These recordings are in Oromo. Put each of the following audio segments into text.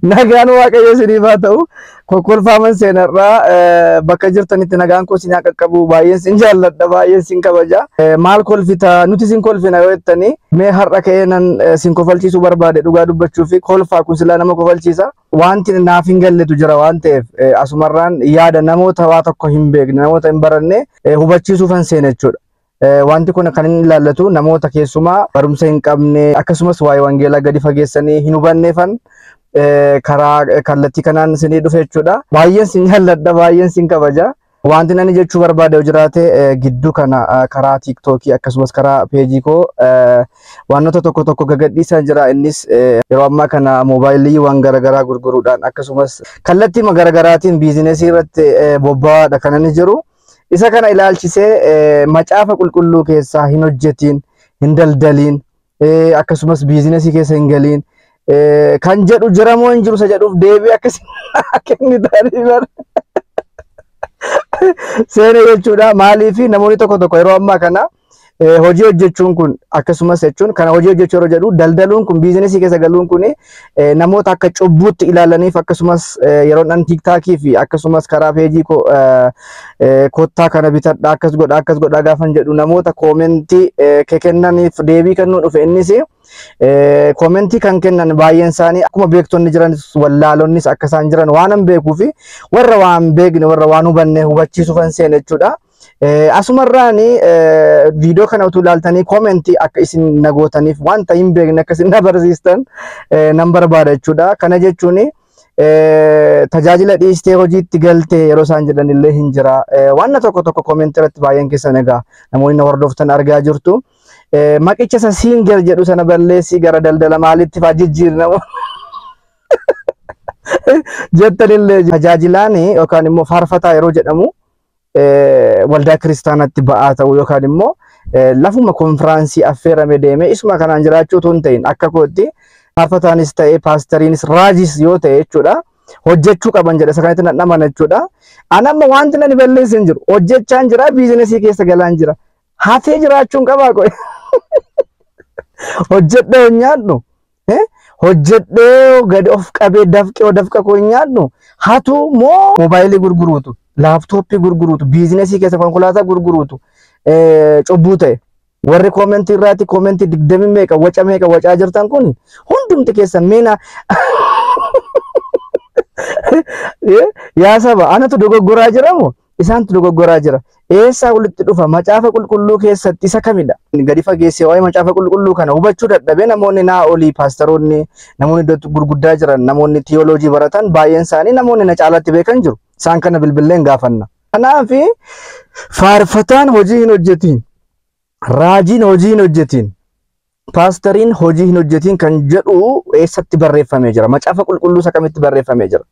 Nagaan Waaqayyo isiniif haa ta'u. Kokkolfaaman seenarraa bakka jirtanitti nagaan koo isin haa qaqqabu. Baay'een isin jaalladha, baay'een isin kabaja. Maal kolfita nuti isin kolfina yoo jettanii mee har'a ka'ee nan isin kofalchiisuu barbaade dhugaa dubbachuu fi kolfaa kun silaa nama kofalchiisa. Wanti naaf hin galletu jira waan ta'eef asumarraan yaada namoota waa tokko hin beekne, namoota hin baranne hubachiisuufan seena jechuudha. Wanti kun kan inni ilaallatu namoota keessumaa barumsa hin qabne, akkasumas waa'ee wangeelaa gadi fageessanii hin hubanneefan karaa kallattii kanaan isinii dhufe jechuudha. Baay'een isin jaalladha, baay'een isin kabaja. Wanti ani jechuu barbaade yoo jiraate, gidduu kana karaa TikTokii akkasumas karaa peejii koo wantoota tokko tokko gagadhiisaa jira. Innis yeroo ammaa kana moobaayiliiwwan garaagaraa gurguruudhaan akkasumas kallattii garaagaraatiin biizinesii irratti bobba'aadha kan inni jiru. Isa kana ilaalchisee macaafa qulqulluu keessaa hin hojjetiin, hin daldaliin, akkasumas biizinesii keessa hin galiin kan jedhu jira moo hin jiru isa jedhuuf deebii akkasii kennitanii bara. Seena jechuudha. Maaliif namoonni tokko tokko yeroo ammaa kana hojii hojjechuun kun, akkasumas jechuun kana hojii hojjechuu yeroo jedhu daldaluun kun, biizinesii keessa galuun kun namoota akka cubbuutti ilaalaniif, akkasumas yeroo dhan TikTokii fi akkasumas karaa peejii koo kottaa kana bitadha, akkas godha, akkas godha gaafan jedhu namoota koomentii kennaniif deebii kennuu dhufe. Innis koomentii kan kennan baay'een isaanii akkuma beektonni jiran wallaalonnis akka isaan jiran waan hin beekuu fi warra waan beekne, warra waan hubanne hubachiisuufan seene jechuudha. Asumarraan viidiyoo kana utuu ilaaltanii koomentii akka isin nagootaniif, wanta hin beekne akka isin na barsiistan nan barbaada jechuudha. Kana jechuun tajaajila dhiistee hojiitti galtee yeroo isaan jedhan illee hin jira. Wanna tokko tokko koomentii irratti baay'een keessan egaa namoonni na hordoftan argaa jirtu. Maqicha isa singer jedhu sana balleessii gara daldala maalitti fa'aa jijjiirna jettanillee, tajaajilaan yookaan immoo faarfataa yeroo jedhamu waldaa kiristaanatti ba'aa ta'uu yookaan immoo lafuma konfiraansii affeerame deemee isuma kanaan jiraachuu otoo hin ta'in, akka kootti faarfataanis ta'e paastariinis raajis yoo ta'e jechuudha hojjechuu qaban jedha, isa kanatti nan amana jechuudha. Ani amma wanti nani balleesse hin jiru, hojjechaan jira, biizinesii keessa galaan jira, hafee jiraachuun qabaa qoe hojjedhee hin nyaadhu, hojjedhee gadi of qabee dafqee dafqa koo hin nyaadhu, hatu moo moobaayilii gurguruutu, laaptooppii gurguruutu, biizinesii keessa konkolaataa gurguruutu cubbuu ta'e? Warri koomentii irraatti koomentii 20 meeqa waca meeqa wacaa jirtan kun hundumti keessan meena yaa saba, anatu dogoggoraa jiramoo isaantu dogoggoraa jira? Eessaa walitti dhufa? Macaafa qulqulluu keessatti isa kamidha? Gadi fageessee waa'ee macaafa qulqulluu kana hubachuu dadhabee, namoonni naa olii paastaroonni, namoonni iddoo gurguddaa jiran, namoonni tiyooloojii baratan baay'een isaanii, namoonni na caalatti beekan jiru. Isaan kana bilbilleen gaafanna. Kanaaf faarfataan hojii hin hojjetiin, raajiin hojii hin hojjetiin, paastariin hojii hin hojjetiin kan jedhu eessatti barreeffamee jira? Macaafa qulqulluu isa kamitti barreeffamee jira?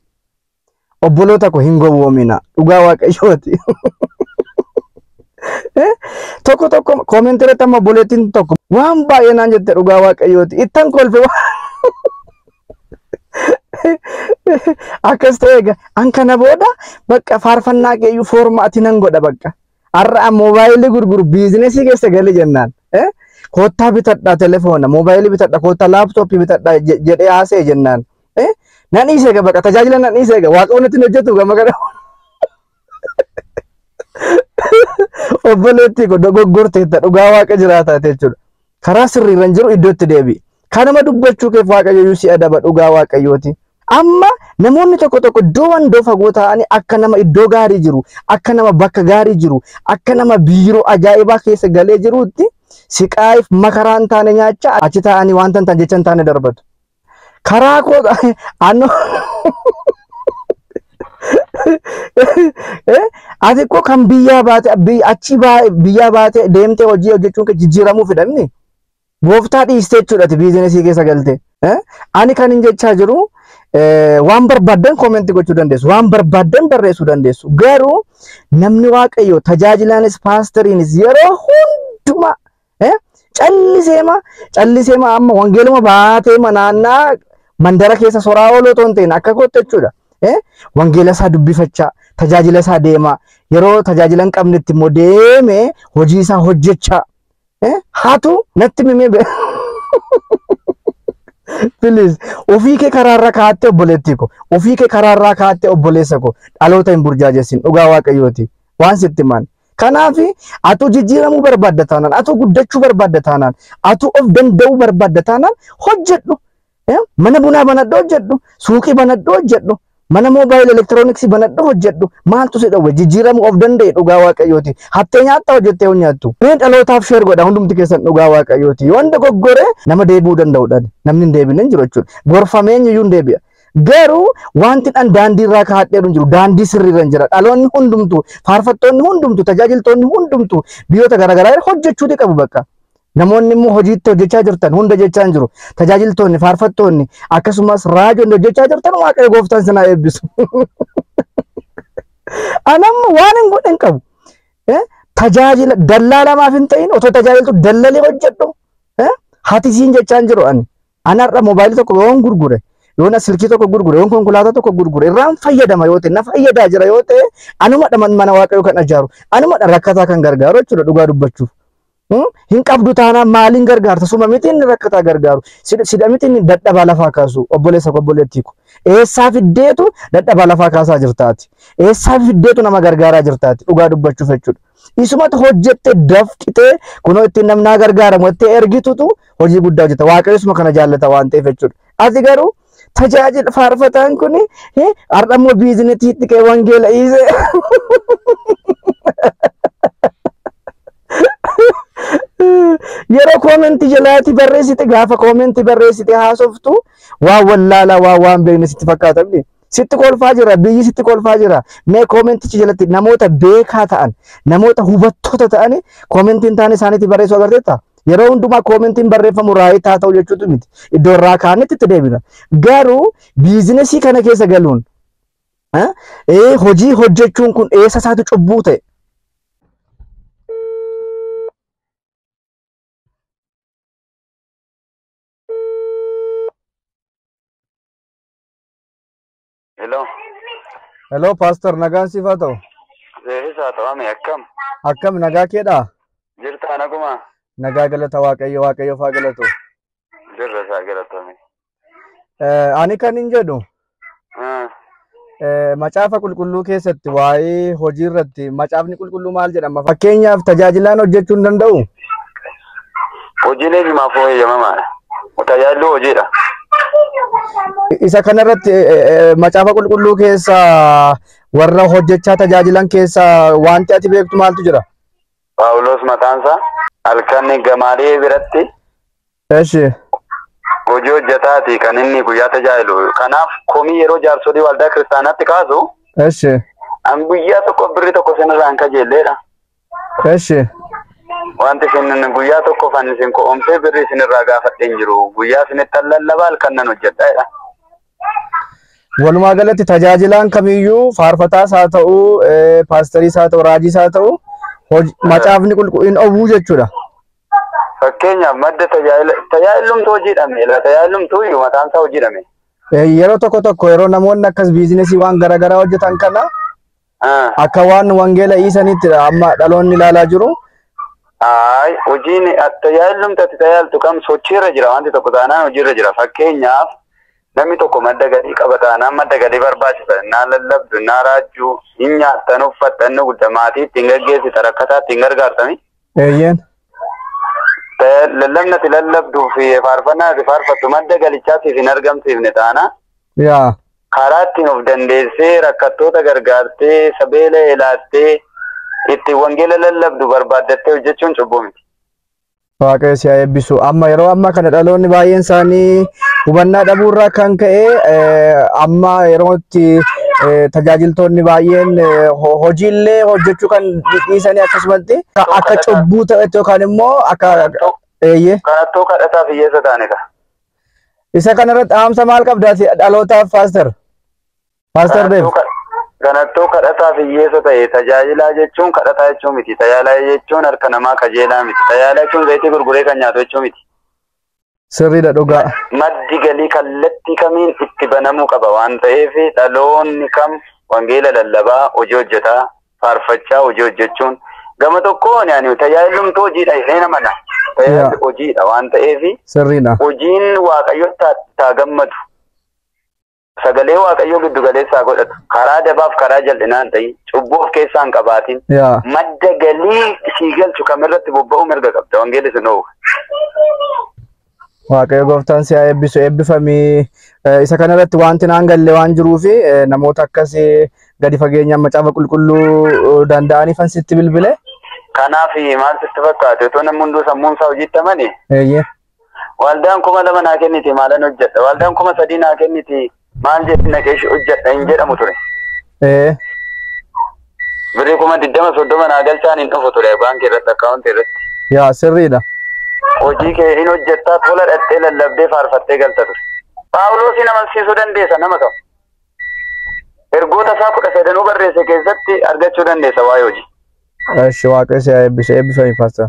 Obboloota ko, hin gowwoomina, dhugaa Waaqayyooti. Tokko tokko koomentii irratti amma obboleettiin tokko waan baay'ee naan jette, dhugaa Waaqayyooti. Ittan kolfe. Akkas ta'e egaa an kana booda bakka faarfannaa keeyyuu foormaati nan godha bakka. Har'a moobaayilii gurguru, biizinesii keessa galee jennaan. Koottaa bitadhaa telefoona, moobaayilii bitadhaa, koottaa laaptooppii bitadhaa jedhee haasa'e jennaan. Nan dhiise egaa, bakka tajaajila nan dhiise egaa, Waaqayyoon ittiin hojjetu gama kana. Obboleettii ko, dogoggorteetta, dhugaa Waaqa jiraataa jechuudha. Karaa sirriirra hin jiru, iddootti deebi'i. Kanuma dubbachuu keef Waaqayyo si adaba, dhugaa Waaqayyooti. Amma namoonni tokko tokko iddoo iddoo fagoo ta'anii akka nama iddoo gaarii jiru, akka nama bakka gaarii jiru, akka nama biiroo ajaa'ibaa keessa galee jiruutti siqaa'iif makaraa hin taane nyaachaa achi taa'anii wanta hin taane jecha hin taane darbatu. Karaa koo anno ati koo kan biyyaa baate, achi biyyaa baate deemtee hojii hojjechuun kee jijjiiramuu fedhamni. Gooftaa dhiistee jechuudha ati biizinesii keessa galte. Ani kan hin jechaa jiru, waan barbaaddan koomentii gochuu dandeessu, waan barbaaddan barreessuu dandeessu. Garuu namni Waaqayyo tajaajilaanis paastariinis yeroo hundumaa calliseema calliseema amma wangeeluma baatee naannaa mandara keessa soraa ooluu otoo hin ta'in, akka kootti jechuudha. Wangeela isaa dubbifachaa, tajaajila isaa deemaa, yeroo tajaajila hin qabnetti immoo deemee hojii isaa hojjechaa. Hatu natti mimee Please ofii kee karaarraa kaa'attee obboleettii ko, ofii kee karaarraa kaa'attee obboleessa ko, dhaloota hin burjaajessin, dhugaa waaqayyooti waan sitti himan. Kanaaf atu jijjiiramuu barbaadda taanaan, atu guddachuu barbaadda taanaan, atu of danda'uu barbaadda taanaan hojjedhu. Mana bunaa banadhu hojjedhu, suuqii banadhu hojjedhu, mana moobaayil elektirooniksii banadhu hojjedhu. Maaltu si dhowwe? Jijjiiramuu of danda'e, dhugaa waaqayyooti. Hattee nyaatta, hojjettee hin nyaattu. Mee dhalootaaf share godha hundumti keessan, dhugaa waaqayyooti. Yoo dogoggore nama deebi'uu danda'udha. Namni hin deebine hin jiru jechuudha. Gorfamee iyyuu hin deebi'a. Garuu wanti dhan daandii irraa kaa'adheeru hin jiru. Daandii sirriirra hin jira. Dhaloonni hundumtu, faarfattoonni hundumtu, tajaajiltoonni hundumtu biyyoota garaagaraa hojjechuuti qabu bakka. Namoonni immoo hojiitti hojjechaa jirtan hunda jechaa hin jiru. Tajaajiltoonni, faarfattoonni, akkasumas raajonni hojjechaa jirtan, Waaqayyo gooftaan sinaa eebbisu. Anamma waan hin godhe hin qabu. Tajaajila dallaa lamaaf hin ta'in, otoo tajaajiltu dallalee hojjedhu. Hati siin jechaa hin jiru ani. Ani har'a moobaayilii tokko yoon gurgure, yoon silkii tokko gurgure, yoon konkolaataa tokko gurgure, irraan fayyadama yoo ta'e, na fayyadaa jira yoo ta'e, anumadha mana Waaqayyoo kan ijaaru, anumadha rakkataa kan gargaaru jechuudha dhugaa dubbachuuf. Hin qabdu taanaan maaliin gargaarta? Suma miti inni rakkataa gargaaru. Sidha miti inni dadhabaa lafaa kaasu, obboleessa ko, obboleettii ko. Eessaa fiddeetu dadhabaa lafaa kaasaa jirtaati? Eessaa fiddeetu nama gargaaraa jirtaati? Dhugaa dubbachuuf jechuudha. Isumatu hojjette dafqitee kunoo ittiin namnaa gargaaramu jettee ergitutu hojii guddaa hojjeta. Waaqayyo isuma kana jaallata waan ta'eef jechuudha. Ati garuu tajaajila faarfataan kun har'a immoo biizinesiitti ka'e wangeela dhiisee. Yeroo koomentii jalaatti barreessite, gaafa koomentii barreessite haasoftu, waan wallaalaa waan beekne sitti fakkaata. Sitti kolfaa jira, biyyi sitti kolfaa jira. Mee koomentichi jalatti namoota beekaa ta'an, namoota hubattoota ta'an koomentiin taane isaaniitti barreessuu agarteetta? Yeroo hundumaa koomentiin barreeffamu raayitaa ta'u jechuutu miti. Iddoo irraa kaanitti itti deebina. Garuu biizinesii kana keessa galuun, hojii hojjechuun kun eessa isaatu cubbuu ta'e? Hello. Hello Pastor, nagaan siif haa ta'u. Seefis haa ta'ame, akkam? Akkam, nagaa keedhaa? Jirtaa, naguma? Nagaa, galata Waaqayyo, Waaqayyoof haa galatu. Jirra, isaa galatame. Ani kan hin jedhu macaafa qulqulluu keessatti waa'ee hojii irratti macaafni qulqulluu maal jedhama? Fakkeenyaaf tajaajilaan hojjechuu hin danda'u? Hojiin eenyumaaf eeyyamamaadha. Tajaajilli hojiidha. Isa kanarratti macaafa qulqulluu keessa warra hojjechaa tajaajilan keessa wanti ati beektu maaltu jira? Paawulos mataansaa halkan gamaalee biratti Eshi. hojii hojjetaati kan inni guyyaa tajaajilu. Kanaaf komii yeroo jaarsolii waldaa kiristaanaatti kaasu, Eshi. an guyyaa tokko birri tokko isinirraa hin kajeelleedha. Eshi. Wanti isin guyyaa tokko fan isin ko'omsee birri isinirraa gaafadhee hin jiru. Guyyaa isinitti lallabaa, halkan nan hojjedha. Walumaa galatti tajaajilaan kamiyyuu, faarfataas haa ta'u, paastariis haa ta'u, raajiis haa ta'u, macaafni qulqulluu hin dhowwuu jechuudha. Fakkeenyaaf madda tajaajila, tajaajilumtuu hojiidhame, tajaajilumtuu iyyuu mataan isaa hojiidhame. Yeroo tokko tokko yeroo namoonni akkas biizinesii waan garaagaraa hojjetan kana akka waan wangeela dhiisaniitti amma dhaloonni ilaalaa jiru. Ayi, hojiin tajaajilumti ati tajaajiltu kam sochiirra jira, wanti tokko taanaan hojiirra jira. Fakkeenyaaf namni tokko madda galii qaba taanaan madda galii barbaachisa. Innaa lallabdu, innaa raajjuu, hin nyaattan, uffattan, inni guddaa maatii ittiin gaggeessita, rakkataa ittiin gargaartami. Eeyyeen. Lallabni ati lallabduu fi faarfannaa ati faarfattu madda galichaatiif hin argamsiifne taana Yaa. karaa ittiin of dandeessee rakkattoota gargaartee sabeela ilaattee itti wangeela lallabdu barbaaddattee hojjechuun cubbuu miti. Waaqayyo si haa eebbisu. Amma yeroo ammaa kana dhaloonni baay'een isaanii hubannaa dhabuurraa kan ka'e amma yeroo itti tajaajiltoonni baay'een hojiillee hojjechuu kan dhiisanii, akkasumatti akka cubbuu ta'etti yookaan immoo akka eeyyee. Kanattoo kadhataaf hiyyeessa ta'anidha. Isa kanarratti dhaamsa maal qabdaati dhalootaaf, Pastor? Pastor Dev. Kanattoo kadhataaf hiyyeessa ta'e, tajaajilaa jechuun kadhataa jechuu miti. Tajaajilaa jechuun harka namaa kajeelaa miti. Tajaajilaa jechuun zayitii gurguree kan nyaatu jechuu miti. Sirriidha, dhugaa. Maddi galii kallattii kamiin itti banamuu qaba waan ta'eef, dhaloonni kam wangeela lallabaa hojii hojjetaa, faarfachaa hojii hojjechuun gama tokkoon yaani tajaajilumtuu hojiidha jedhee namana. Tajaajilli hojiidha waan ta'eef Sirriidha. hojiin Waaqayyotti haa gammadu. Sagalee Waaqayyoo giddu galeessaa godhatu. Karaa dabaaf karaa jal'inaa hin ta'in, cubbuu of keessaa hin qabaatin. Madda galii sii galchu kamirratti bobba'uu mirga qabda. Wangeelli sin dhoowwa. Waaqayyo gooftaan si haa eebbisu, eebbifamii. Isa kanarratti wanti naan galle waan jiruufi namoota akkasii gadi fageenyaan macaafa qulqulluu danda'aniifan sitti bilbile. Kanaaf maal sitti fakkaate otoo namni hunduu sammuun isaa hojiitti amane? Eeyyee. Waldaan 2000 naa kenniti maalan hojjedha? Waldaan 3000 naa kenniti maal jedhi naqee hojjedha hin jedhamu ture. Birrii 20,000 30,000 naa galchaan hin dhufu ture baankii irratti akkaawuntii irratti. Yaa sirriidha. Hojii kee hin hojjettaa tola dhattee lallabdee faarfattee galta ture. Paawuloosiin amansiisuu dandeessa nama kam. Ergoota isaa 13 barreesse keessatti argachuu dandeessa waa'ee hojii. Eshi Waaqayyo si haa eebbisu, eebbifami pastor.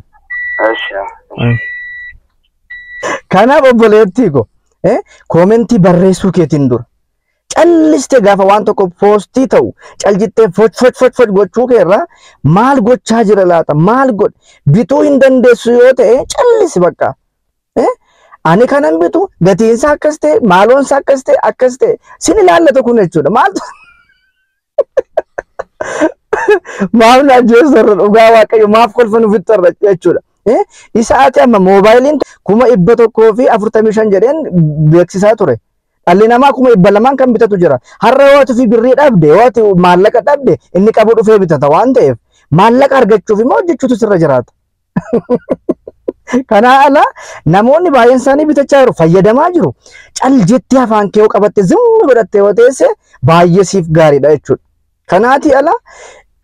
Eshi. Kanaaf obboleettii ko koomentii barreessuu keetiin dura callistee gaafa waan tokko poostii ta'u caljittee foc foc foc foc gochuu keerraa maal gochaa jira laata, maal godhe bituu hin dandeessu yoo ta'e callisi bakka. Ani kanan bitu gatiinsa akkas ta'e maaloonsa akkas ta'e akkas ta'e sin ilaallatu kun jechuudha. Maaltu maaf na ajjeesarra dhugaa Waaqayyo maaf kolfa nu fixxarra jechuudha. Isa ati amma moobaayiliin 145,000 jedheen beeksisaa ture. Dhalli namaa 200,000 kan bitatu jira. Har'a yoo ati birrii dhabde, yoo ati maallaqa dhabde inni qabu dhufee bitata waan ta'eef maallaqa argachuuf immoo hojjechuutu sirra jiraata. Kanaa ala namoonni baay'een isaanii bitachaa jiru, fayyadamaa jiru. Cal jettee afaan kee yoo qabatte zimmi godhattee yoo teesse baay'ee siif gaariidha jechuudha. Kanaatii ala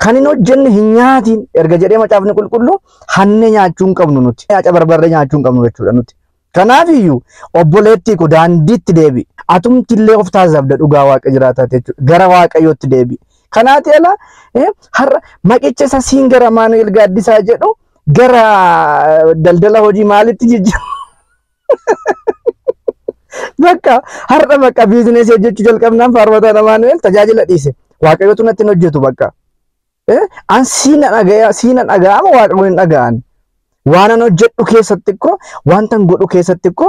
kan hin hojjenne hin nyaatiin erga jedhee macaafni qulqulluu hannee nyaachuu hin qabnu nuti. Nyaaca barbarree nyaachuu hin qabnu jechuudha nuti. Kanaafiyyuu obboleettii koo daandiitti deebi'i. Atumti illee of taasifda dhugaa Waaqa jiraataa jechuudha. Gara Waaqayyootti deebi'i. Kanaatii ala har'a maqicha isa siin gara Amaanu'el Gaaddisaa jedhu gara daldala hojii maalitti jijjiirama? Bakka har'a bakka biizineesii hojjechuu jalqabnaan faarfataan Amaanu'el tajaajila dhiise. Waaqayyootu natti hin hojjetu bakka. An siina dhaga'ama Waaqayyoon hin dhaga'an. Waan an hojjedhu keessatti koo wanta godhu keessatti koo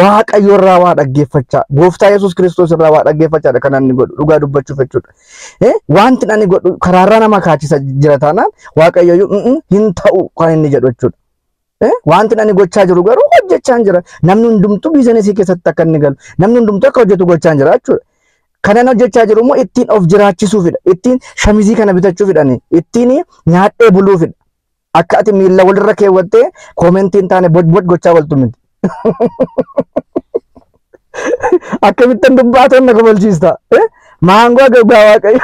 Waaqayyo irraa waa dhaggeeffachaa, Gooftaa Yesuus Kiristoos irraa waa dhaggeeffachaadha kan inni godhu dhugaa dubbachuuf jechuudha. Wanti ani godhu karaarraa nama kaachisa jira taanaan Waaqayyo hin ta'u kan inni jedhu jechuudha. Wanti ani gochaa jiru garuu hojjechaa jira. Namni hundumtuu biizinesii keessatti akka inni galu, namni hundumtuu akka hojjetu gochaa jira jechuudha. Kanan hojjechaa jiru immoo ittiin of jiraachisuufidha. Ittiin shamizii kana bitachuufidha. Ittiin nyaadhee buluufidha. Akka ati miilla walirra keewwattee koomentiin taane boc boc gochaa waltu miti. Akkamittan dubbaatan na komalchiista. Maangoo dhugaa Waaqayyo.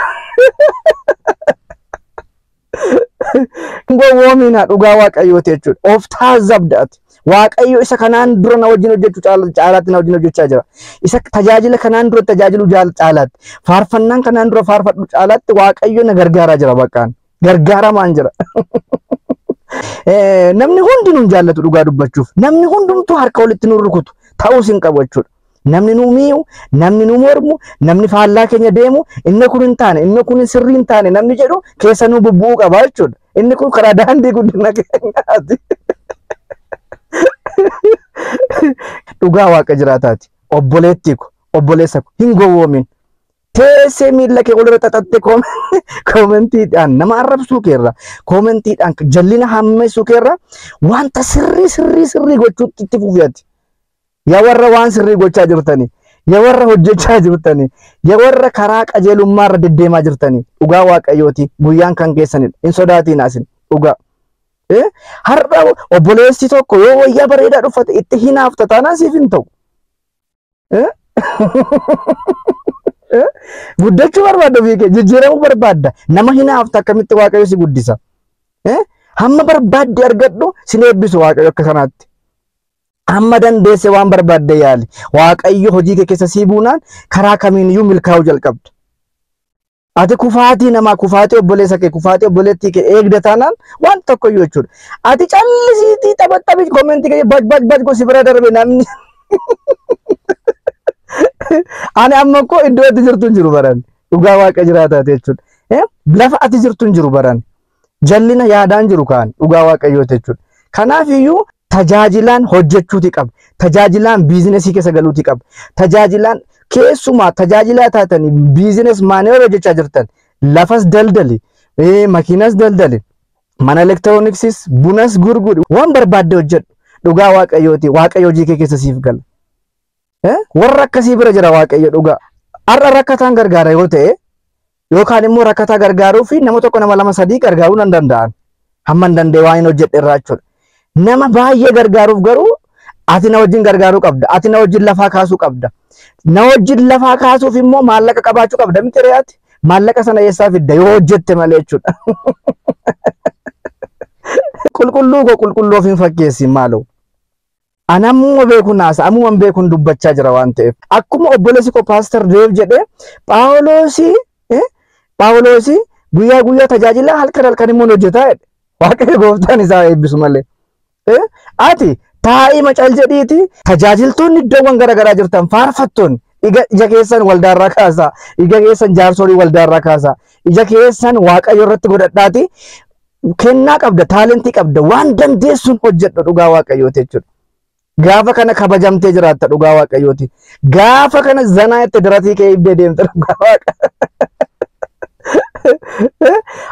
Gowwoomina dhugaa Waaqayyooti jechuudha. Of taazabda ati. Waaqayyo isa kanaan dura na wajjin hojjechuu caalaatti na wajjin hojjechaa jira. Isa tajaajila kanaan dura tajaajilu caalaatti. Faarfannaan kanaan dura faarfadhu caalaatti Waaqayyo na gargaaraa jira bakkaan. Gargaaramaan jira. Namni hundi nun jaallatu dhugaa dubbachuuf. Namni hundumtuu harka walitti nu rukutu ta'uus hin qabu jechuudha. Namni nu mi'u, namni nu mormu, namni faallaa keenya deemu, inni kun hin taane, inni kun sirrii hin taane namni jedhu keessa nu bubbu'uu qaba jechuudha. Inni kun karaa daandii guddina keenyaati. Dhugaa Waaqa jiraataati. Obboleettii ko, obboleessa ko hin gowwoomin. Teessee miilla kee walirra xaxattee koomentiidhaan nama arrabsuu keerra, koomentiidhaan jallina hammeessuu keerra wanta sirrii sirrii sirrii gochuutti itti fufi. Yaa warra waan sirrii gochaa jirtanii, yaa warra hojjechaa jirtanii, yaa warra karaa qajeelummaarra deddeemaa jirtanii, dhugaa Waaqayyooti guyyaan kan keessanidha. Hin sodaatiin asin dhugaa. Har'a obboleessi tokko yoo wayyaa bareedaa uffate itti hinaafta taanaan siif hin ta'u. Guddachuu barbaadda ofii kee, jijjiiramuu barbaadda. Nama hinaafta akkamitti Waaqayyo si guddisa? Hamma barbaadde argadhu sin eebbisu Waaqayyo akka kanaatti. Amma dandeesse waan barbaadde yaali. Waaqayyo hojii kee keessa sii buunaan karaa kamiiniyyuu milkaa'uu jalqabda. Ati kufaatii namaa, kufaatii obboleessa kee, kufaatii obboleettii kee eegda taanaan waan tokkoyyuu jechuudha. Ati callisiitii taphattabii koomentii kee baj baj baj gosi bira darbe namni. Ani amma koo iddoo ati jirtu hin jiru baran. Dhugaa Waaqa jiraataati jechuudha. Lafa ati jirtu hin jiru baran. Jallina yaadaan jiru kaan dhugaa Waaqayyooti jechuudha. Kanaafiyyuu Tajaajilaan hojjechuuti qaba. Tajaajilaan biizinesii keessa galuuti qaba. Tajaajilaan keessumaa tajaajilaa taatanii business maaneera hojjechaa jirtan lafas daldali, makiinas daldali, mana elektirooniksiis bunas gurguri, waan barbaadde hojjedhu. Dhugaa Waaqayyooti. Waaqayyo hojii kee keessa siif gala. Warra akkasii bira jira Waaqayyo dhugaa. Har'a rakkataan gargaara yoo ta'e yookaan immoo rakkataa gargaaruu fi nama tokko nama lama sadii gargaaruu nan danda'an. Hamma hin danda'e waan hin hojjedhe irraa jechuudha. Nama baay'ee gargaaruuf garuu ati na wajjin gargaaruu qabda. Ati na wajjin lafaa kaasuu qabda. Na wajjin lafaa kaasuuf immoo maallaqa qabaachuu qabda miti re'aati. Maallaqa sana eessaa fidda yoo hojjette malee jechuudha. Qulqulluu koo qulqulluu of hin fakkeessin maaloo. Ani ammuma beekuun haasa, ammuma beekuun dubbachaa jira waan ta'eef. Akkuma obboleessi koo Paaster Deev jedhee Phaawulosi guyyaa guyyaa tajaajila halkan halkan immoo hojjetaa jedhe. Waaqayyo gooftaan isaa eebbisu malee. Ati taa'ii macal jedhiiti tajaajiltoonni iddoowwan garaagaraa jirtan faarfattoonni ija keessan waldaarraa kaasaa, ija keessan jaarsolii waldaarraa kaasaa, ija keessan Waaqayyo irratti godhadhaati kennaa qabda, taalentii qabda, waan dandeessuun hojjedhu dhugaa Waaqayyooti jechuudha. Gaafa kana kabajamtee jiraatta dhugaa Waaqayyooti. Gaafa kana zanaa itti diratii kee ibdee deemta dhugaa Waaqa.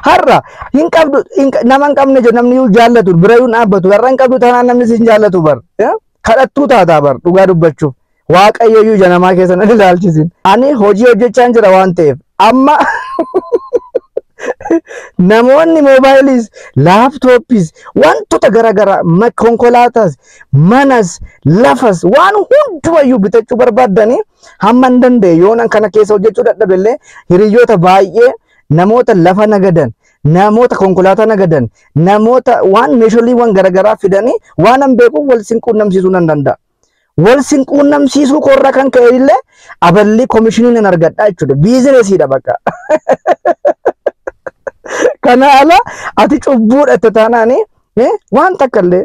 Har'a hin qabdu, nama hin qabne jedhu namni iyyuu jaallatu bira iyyuu dhaabbatu, har'a hin qabdu taanaan namni si hin jaallatu bar. Kadhattuu taataa bar dhugaa dubbachuuf. Waaqayyo iyyuu ija namaa keessa nan ilaalchisin. Ani hojii hojjechaa jira waan ta'eef amma namoonni moobaayiliis, laaptooppiis, wantoota garaagaraa, konkolaataas, manas, lafas waan hundumayyuu bitachuu barbaaddanii hamma hin danda'e yoonan kana keessa hojjechuu dadhabellee hiriyoota baay'ee namoota lafa nagadan, namoota konkolaataa nagadan, namoota waan meesholiiwwan garaagaraa fidanii waan an beekuuf wal sin quunnamsiisuu nan danda'a. Wal sin quunnamsiisuu koorraa kan ka'e illee aballi komishinii nan argadha jechuudha. Biizinesiidha bakka. Kana ala ati cubbuudha itti taanaani waan takka illee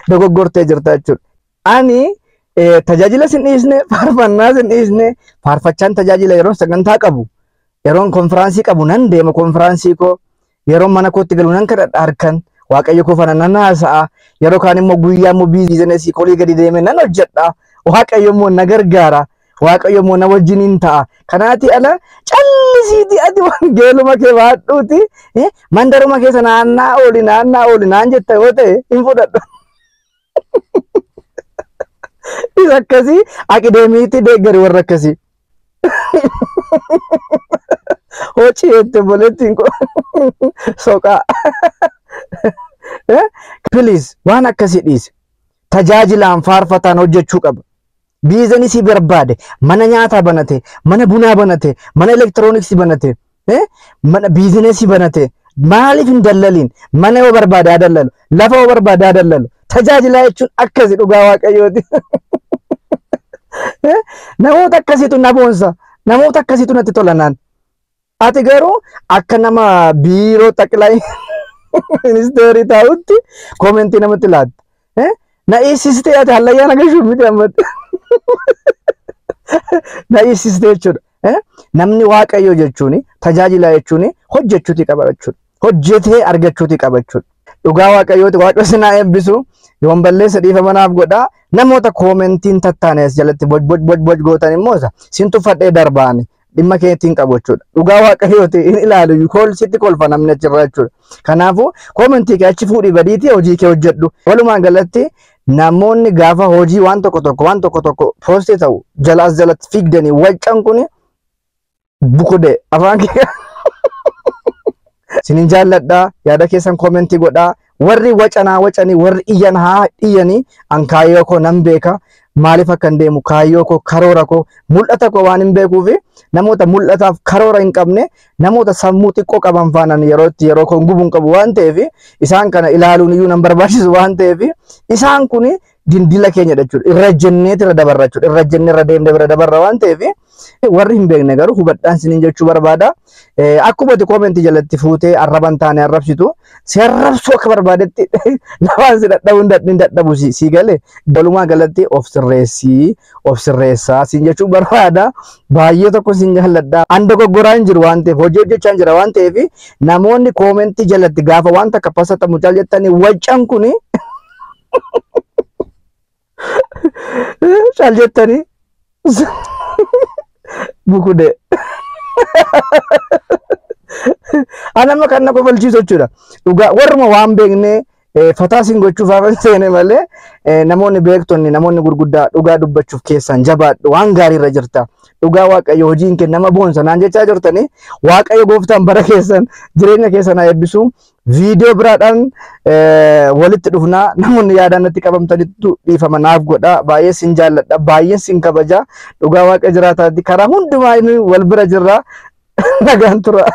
dogoggortee jirta jechuudha. Ani tajaajila sin dhiisne, faarfannaa sin dhiisne, faarfachaan tajaajila yeroo sagantaa qabu, yeroon konfiraansii qabu nan deema konfiraansii koo, yeroo mana kootti galu nan kadhadha harkan, Waaqayyo koo faana nan haasa'a, yeroo kaan immoo guyyaa immoo biizinesii kolii gadi deeme nan hojjedha, Waaqayyo immoo na gargaara, Waaqayyo immoo na wajjiniin ta'a. Kanaati ala callisiiti ati wangeeluma kee baadhuuti mandaruma keessa naannaa ooli naannaa ooli naan jetta yoo ta'e hin fudhadhu. Isa akkasii aqideemiitti deeggari warra akkasii. Hocii jette obboleettiin koo soqaa. Please waan akkasii dhiisi. Tajaajilaan faarfataan hojjechuu qaba. Biizinesii barbaade mana nyaataa banate, mana bunaa banate, mana elektirooniksii banate, mana biizinesii banate maaliif hin dallaliin? Mana yoo barbaade haa dallalu, lafa yoo barbaade haa dallalu. Tajaajilaa jechuun akkasi dhugaa Waaqayyooti. Namoota akkasiitu na boonsa, namoota akkasiitu natti tola naan. Ati garuu akka nama biiroo xaqilaa ministeerii taa'utti koomentii namatti laatta. Na dhiisistee ati hallayyaa na gashuuf miti ammatti. Na dhiisistee jechuudha. Namni Waaqayyoo jechuun tajaajilaa jechuun hojjechuuti qaba jechuudha. Hojjetee argachuuti qaba jechuudha. Dhugaa Waaqayyooti Waaqayyo sinaa eebbisu yoon balleessa dhiifama naaf godhaa. Namoota koomentiin tattaane as jalatti boj boj boj boj gootan immoo isa sin tuffadhee darbaani dhimma keetiin qabu jechuudha. Dhugaa Waaqayyooti hin ilaalu kool sitti kolfa namni achirra jechuudha. Kanaafuu koomentii kee achi fuudhii badiitii hojii kee hojjedhu. Walumaa galatti namoonni gaafa hojii waan tokko tokko waan tokko tokko poostii ta'u jalaas jalatti fiigdanii waccan kuni bukudee afaan kee sinin jaalladhaa yaada keessan koomentii godhaa. Warri wacanaa wacanii warri iyyan haa iyyanii an kaayyoo koo nan beeka maaliif akka hin deemu kaayyoo koo karoora koo mul'ata koo waan hin beekuufi namoota mul'ataaf karoora hin qabne namoota sammuu xiqqoo qaban faanaan yeroo itti yeroo koon gubuun qabu waan ta'eef isaan kana ilaaluun iyyuu nan barbaachisu waan ta'eef isaan kun dindila keenya jechuudha. Irra jenneet irra dabarra jechuudha. Irra jennee irra deemnee irra dabarra waan ta'eef warri hin beekne garuu hubadhaan sinin jechuu barbaada. Akkuma ati koomentii jalatti fuutee arraban taane arrabsitu si arrabsuu akka barbaadetti lafaan si dadhabuu hin dadhabu si galee walumaa galatti of sirreessii of sirreessaa sin jechuu barbaada. Baay'ee tokko sin jaalladha. An dogoggoraa hin jiru waan ta'eef hojii hojjechaa hin jira waan ta'eef namoonni koomentii jalatti gaafa waan takka pasatamu cal jettanii waccan kuni Cal jettanii bukudee. Anama kan na kofalchiisu jechuudha. Dhugaa warruma waan beeknee fataa siin gochuuf hafan seene malee, namoonni beektonni, namoonni gurguddaa dhugaa dubbachuuf keessan jabaadhu, waan gaarii irra jirta. Dhugaa Waaqayyo hojiin kee nama boonsa naan jechaa jirtanii, Waaqayyo gooftaan bara keessan, jireenya keessan haa eebbisu. Viidiyoo biraadhaan walitti dhufnaa. Namoonni yaadaan natti qabamtanittu dhiifama naaf godha. Baay'ee sin jaalladha, baay'ee sin kabaja. Dhugaa Waaqa jiraataatti karaa hundumaa inni wal bira jirra. Nagaan tura.